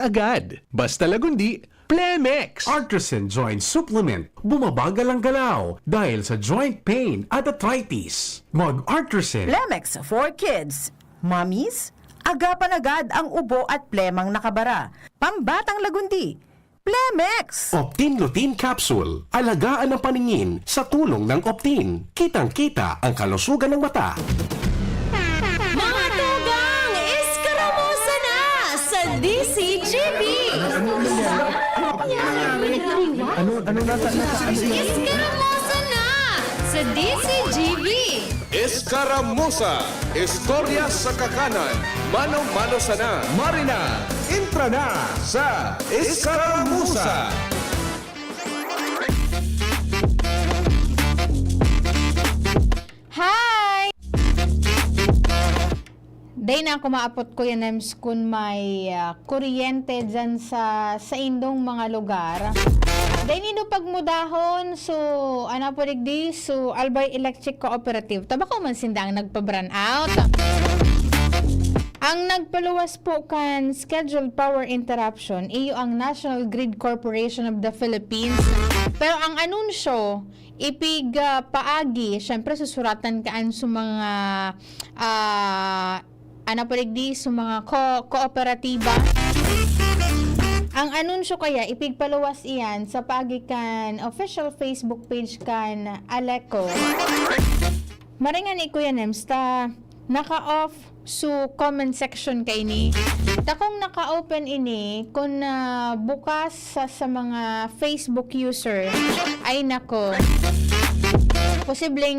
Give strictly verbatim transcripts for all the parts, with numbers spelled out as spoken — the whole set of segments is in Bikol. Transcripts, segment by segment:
agad. Basta Lagundi, Plemex! Artresin Joint Supplement. Bumabagal ang galaw dahil sa joint pain at arthritis. Mag Artresin. Plemex for kids. Mommies, agapan agad ang ubo at plemang nakabara. Pambatang Lagundi, Plemex! Optin Lutein Capsule. Alagaan ang paningin sa tulong ng Optin. Kitang-kita ang kalusugan ng mata. Mga tugang, Eskaramusa na sa D C G B! Ano, ano nata, nata, ano yan? Eskaramusa na sa D C G B! Eskaramusa, istorya sa kakanan, mano-mano sana. Marina, entra na sa Eskaramusa! Hi! Dai na ako maapot, Kuya Nems, kun may, ah, kuryente dyan sa, sa indong mga lugar. Dai nindo pagmudahon, so, ano po digdi, so, Albay Electric Cooperative. Tabako man sinda ang nagpa-brownout. Ang nagpaluwas po kan scheduled power interruption, iyo ang National Grid Corporation of the Philippines. Pero ang anunsyo, ipig, ah, paagi, syempre susuratan kaan sa mga, ah, ano po digdi, sa mga ko-, kooperatiba. Ang anunsyo kaya, ipigpaluwas iyan sa paagi kan official Facebook page kan Aleco. Maringan ni Kuya Nems, ta naka-off su comment section kaini. Takong naka-open ini kun, ah, bukas sa, sa mga Facebook user. Ay nako. Posibleng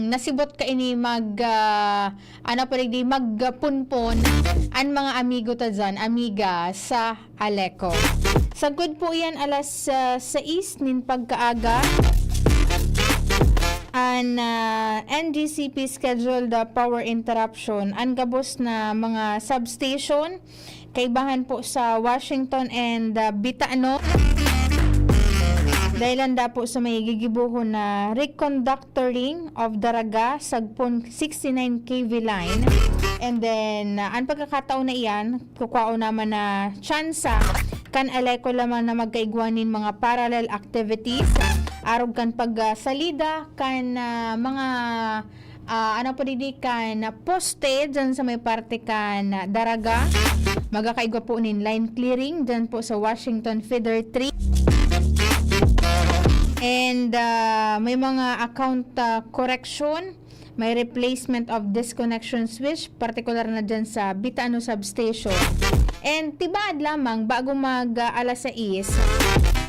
nasibot kaini mag, ah, ano pa digdi, magpunpon an mga amigo ta dyan, amiga sa Aleco. Sagkod po iyan alas, ah, sais nin pagkaaga. An, ah, N G C P scheduled, ah, power interruption. An gabos na mga substation, kaibahan po sa Washington and, ah, Bitano. Dahilan da po sa may gigibohon na reconductoring of Daraga, Sagpon sixty-nine K V line. And then, ah, an pagkakataon na iyan, kukwaon naman na tsansa kan Aleco lamang na magkaigwa nin mga parallel activities, arog kan pagsalida kan, ah, mga, ah, ano po digdi, kan poste dyan sa may parte kan Daraga. Magkakaigwa po nin line clearing dyan po sa Washington Feeder three. And, ah, may mga account, ah, correction. May replacement of disconnection switch, partikular na dyan sa Bitano Substation. And tibaad lamang, bago mag, ah, alas sais,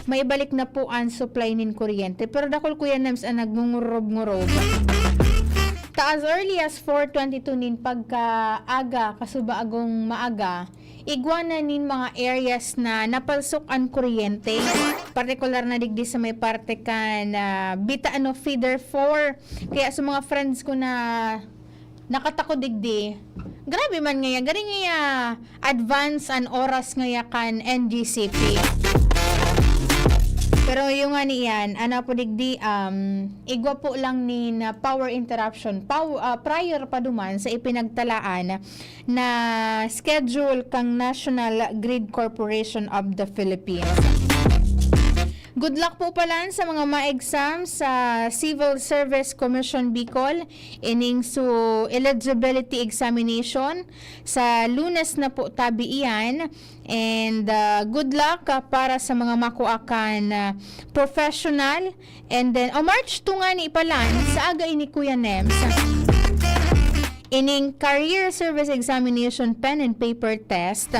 maibalik na po an supply nin kuryente. Pero dakul, Kuya Nems, an nagngungurub-ngurub. Ta as early as four twenty-two nin pagkaaga, kasubaagong maaga, igwa na nin mga areas na napalsok an kuryente, partikular na digdi sa may parte kan, ah, Bitano Feeder four. Kaya sa mga friends ko na nakatakod digdi, grabe man ngaya, garing ngaya advance an oras ngaya kan N G C P. Pero yung nga niyan, ano po digdi, um, igwa po lang ni na power interruption, pow-, ah, prior pa duman sa ipinagtalaan na schedule kan National Grid Corporation of the Philippines. Good luck po palan sa mga ma-exam sa Civil Service Commission Bicol, ining su eligibility examination. Sa Lunes na po tabi iyan. And, ah, good luck, ah, para sa mga makua kan, ah, professional. And then, o March two nga ni palan, sa aga ini, Kuya Nems. Ining Career Service Examination Pen and Paper Test.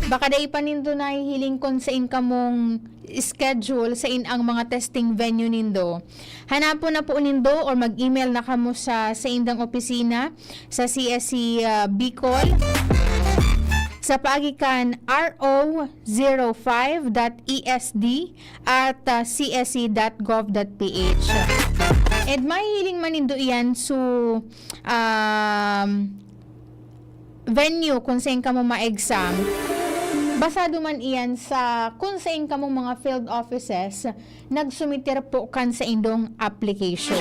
Baka dai pa nindo nahihiling kun sain kamong schedule, sain ang mga testing venue nindo. Hanapon na po nindo or mag-email na kamo sa saindang opisina sa C S C, ah, Bicol sa paagi kan R O zero five dot E S D at, ah, C S C dot gov dot P H. And mahihiling man nindo iyan su, um, venue kun sain kamo ma-exam. Basado man iyan sa kun sain kamong mga field offices nagsumiter po kan saindong application.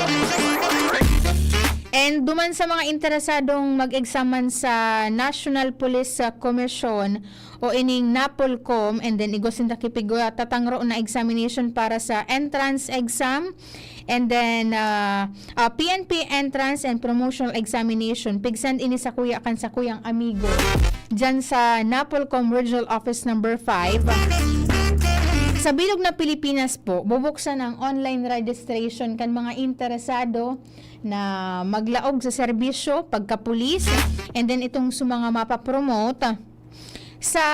And duman sa mga interesadong mag-exam man sa National Police, ah, Commission o ining NAPOLCOM, and then igwa sinda kipig-, ah, tatangro na examination para sa entrance exam, and then, ah, ah, P N P entrance and promotional examination. Pig-send ini sakuya kan sakuyang amigo diyan sa NAPOLCOM Regional Office Number five. Sa bilog na Pilipinas po, bubuksan ang online registration kan mga interesado na maglaog sa serbisyo pagkapulis, and then itong sa mga mapapromote sa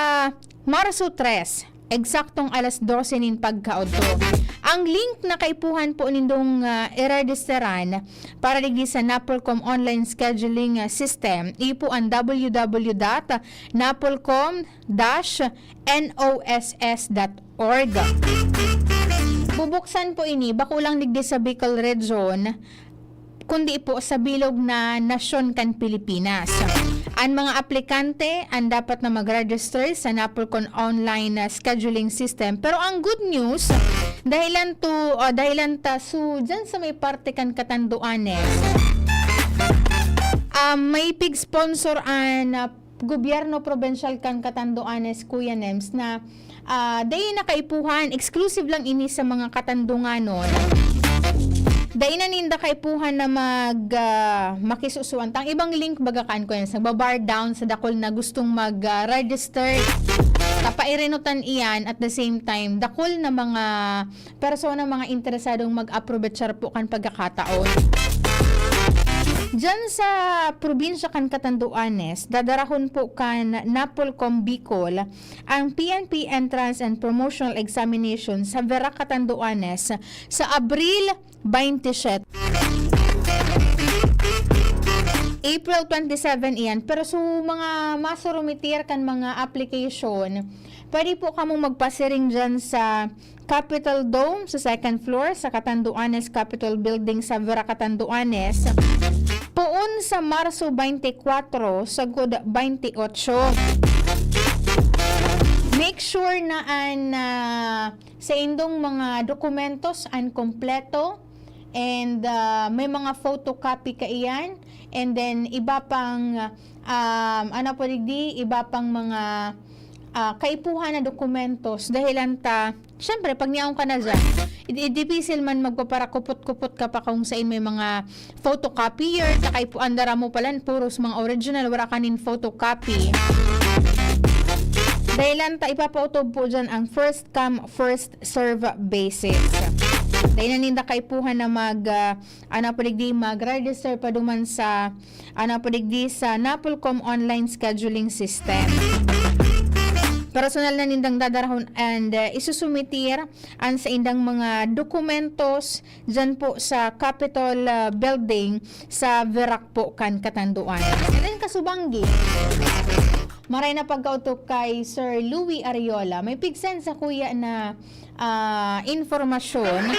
Marso tres, eksaktong alas dose nin pagkaodto. Ang link na kaipuhan po nindong, ah, iregisteran para digdi sa NAPOLCOM online scheduling, ah, system, iyo po ang w w w dot napolcom dash n o s s dot org. Bubuksan po ini, bako lang digdi sa Bicol Region, kundi po sa bilog na nasyon kan Pilipinas. Ang mga aplikante ang dapat na mag-register sa NAPOLCOM online, ah, scheduling system. Pero ang good news, dahilan to, ah, dahilan ta, so, dyan sa may parte kan Catanduanes, ah, may pig-sponsor an, ah, gobyerno probinsyal kan Catanduanes, Kuya Nems, na, ah, dai na kaipuhan, exclusive lang ini sa mga Katandunganon. Dai na ninda kaipuhan na mag, ah, makisusuan. Tang ibang link baga kan, Kuya Nems, nagba-bar down sa dakul na gustong mag, ah, register. Tapairinutan iyan at the same time, dakul na mga persona, mga interesadong mag-aprovechar po kan pagkakataon. Diyan sa probinsya kan Catanduanes, dadarahon po kan NAPOLCOM Bicol ang P N P Entrance and Promotional Examination sa Verac, Catanduanes sa Abril twenty-seven. April twenty-seven iyan. Pero so mga masurumitir kan mga application, pwede po kamong magpasiring dyan sa Capitol Dome sa second floor sa Catanduanes Capitol Building sa Vera, Catanduanes, poon sa Marso twenty-four sagod twenty-eight. Make sure na an, ah, sa indong mga dokumentos an kompleto and, ah, may mga photocopy kaiyan, and then iba pang, um, ano po digdi, iba pang mga, ah, kaipuhan na dokumentos. Dahilan ta, syempre, pag niyaon ka na dyan, i-, i-, dipisil man magpaparakupot-kupot ka pa kung saan may mga photocopier, saka ipuan dara mo pala, puros mga original, wala ka nin photocopy. Dahilan ta, ipapautob po dyan ang first come, first serve basis. Dahil na ninda kaipuhan na mag, ah, ano po digdi, mag-register pa duman sa, ano po digdi, sa NAPOLCOM online scheduling system. Personal na nindang dadarahon and, ah, isusumitir ang sa indang mga dokumentos dyan po sa Capitol, ah, Building sa Verac po kan Catanduanes. And then, kasubanggi, maray na pagkautok kay Sir Louie Ariola. May pig-send sakuya na, ah, informasyon.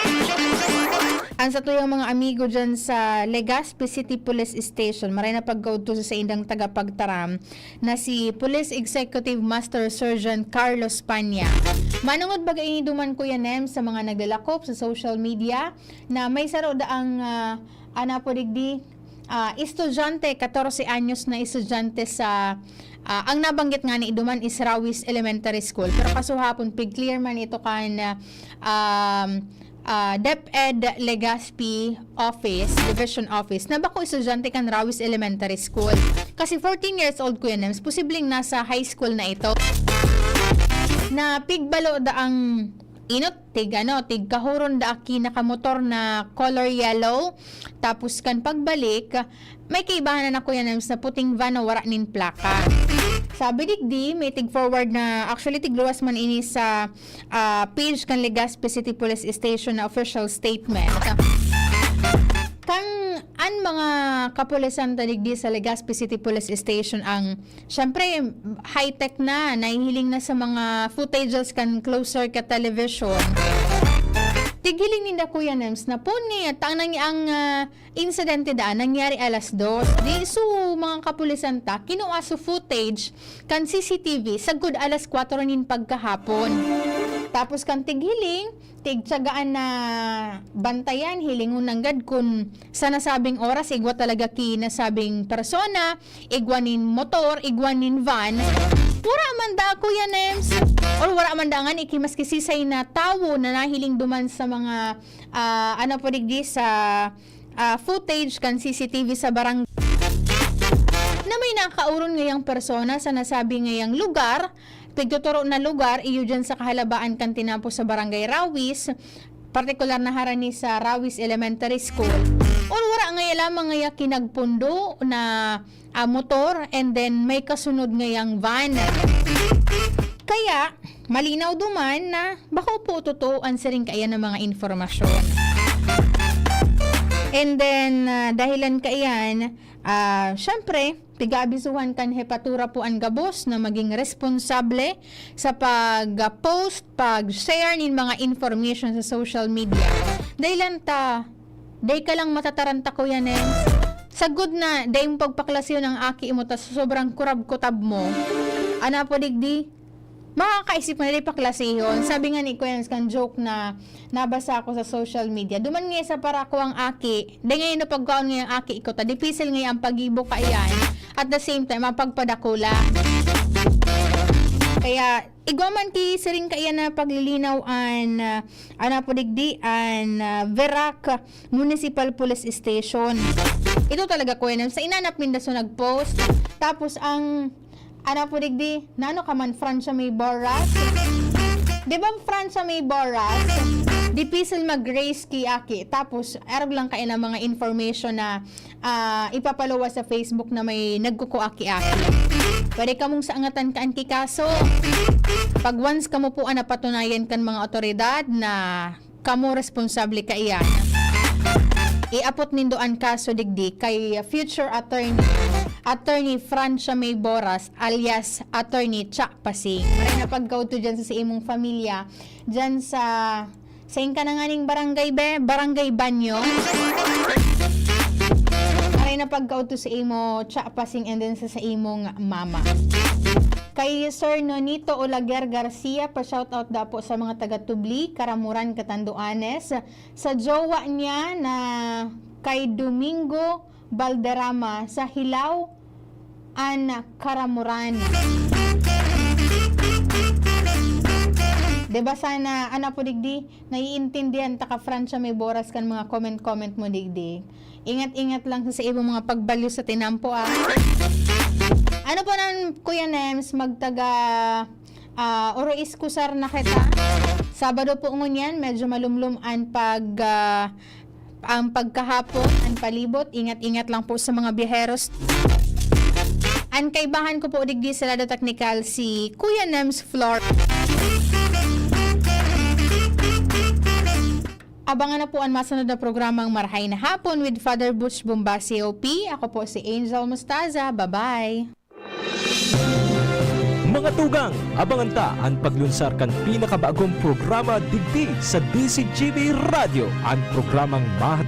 Ang satuyang mga amigo dyan sa Legazpi City Police Station, maray na pagkautok sa indang tagapagtaram na si Police Executive Master Sergeant Carlos Panya. Manungod baga ini duman, Kuya Nem, sa mga naglalakop sa social media na may saro daang, ah, ana po digdi, ah, estudyante, katorse anyos na estudyante sa, ah, ang nabanggit nga ni duman is Rawis Elementary School. Pero kasuhapon, pig-clear man ito kan, ah, um, ah, DepEd Legazpi Office, Division Office, na bako estudyante kan Rawis Elementary School. Kasi fourteen years old, Kuya Nems, posibleng nasa high school na ito. Na pigbalo daang inot, tig ano, tig kahuron da aki nakamotor na color yellow. Tapos kan pagbalik, may kaibahan na, Kuya Nems, na puting van na wara nin plaka. Sabi digdi, may tig forward na, actually, tigluwas man ini sa, ah, page kan Legazpi City Police Station na official statement. Kan an mga kapulisan ta digdi sa Legazpi City Police Station ang, syempre, high-tech na, nahihiling na sa mga footages kan closed circuit television. Tighiling ninda, Kuya Nems, na pon niya, tang nang ang, ah, insidente daan nangyari alas dos. Di, so, mga kapulisan ta, kinua so footage kan C C T V sagkod alas kwatro nin pagkahapon. Tapos kan tighiling, tigtiyagaan na bantayan, hilingon nanggad kun sa nasabing oras, igwa talaga ki nasabing persona, igwa nin motor, igwa nin van. Wara man da, Kuya Nems, or wara man da ngani ki maski sisay na tawo na nahiling duman sa mga, ah, ano po digdi, sa, ah, footage kan C C T V sa barang-, na may nakauron ngayang persona sa nasabi ngayang lugar, pigtuturo na lugar, iyo dyan sa kahalabaan kan tinampo sa Barangay Rawis, partikular na harani sa Rawis Elementary School. Or wara ngaya lamang ngaya kinagpundo na, ah, motor, and then may kasunod ngayang van. Kaya, malinaw duman na bako po totoo an siring kaiyan na mga impormasyon. And then, ah, dahilan kaiyan, ah, syempre, pigaabisuhan kan hepatura po an gabos na maging responsable sa pag-post, pag-share nin mga information sa social media. Dahilan ta, day ka lang matataranta, Kuya Nens. Sagod na, day mo pagpaklasihon ang aki mo, tas sobrang kurab-kutab mo. Ana po digdi, makakaisip mo na di paklasihon. Sabi nga ni Kuya Nens kan joke na nabasa ako sa social media. Duman nga sa para ko ang aki, day ngayon na pagkaon nga ang aki ko, ta dipisil nga ang pagibo kaiyan. At the same time, ang pagpadakula. Kaya, igwa man ki siring kaiyan na paglilinaw an, ah, ana po digdi, an, ah, Verac Municipal Police Station. Ito talaga, Kuya Nens. Sa inanap ninda so nag-post. Tapos ang, ana po digdi, nano ka man, Francia May Boras? Di ba Francia May Boras? Dipisil mag-race ki aki. Tapos, arog lang kayo ng mga information na, ah, ipapaluwas sa Facebook na may nagkukuaki-aki. Pwede kamong saangatan kaan ki kaso. Pag once kamo po ang napatunayan kan mga otoridad na kamo responsable kaiyan, iapot nindo an kaso digdi kay future attorney, Attorney Francia May Boras alias Attorney Cha Pasing. Maray na pagkaudto dyan sa, sa imong pamilya, dyan sa, sain ka na nganing barangay, be? Barangay Banyo? Maray na pagkaudto sa imo, Cha Pasing, and then sa, sa imong mama. Kay Sir Nonito Olaguer Garcia, pa-shoutout da po sa mga taga Tubli, Caramoran, Catanduanes. Sa jowa niya na kay Domingo Balderrama sa Hilao, an Caramoran. Di ba sana, ana po digdi, naiintindihan ta ka Francia May Boras kan mga comment-comment mo digdi. Ingat-ingat lang sa, sa imong mga pagbalyo sa tinampo, ah. Ano po nan, Kuya Nems, magtaga, ah, Oro Iskusar na kita. Sabado po ngunyan, medyo malumlom an pag, ah, ang pagkahapon, an palibot. Ingat-ingat lang po sa mga biyaheros. An kaibahan ko po digdi sa lado teknikal, si Kuya Nems Flor. Abangan na po an masunod na programang Marahay na Hapon with Father Butch Bombacio P. Ako po si Angel Mostaza. Bye-bye! Mga tugang, abangan ta an paglunsar kan pinakabagong programa digdi sa D Z G B Radyo, an programang mahat-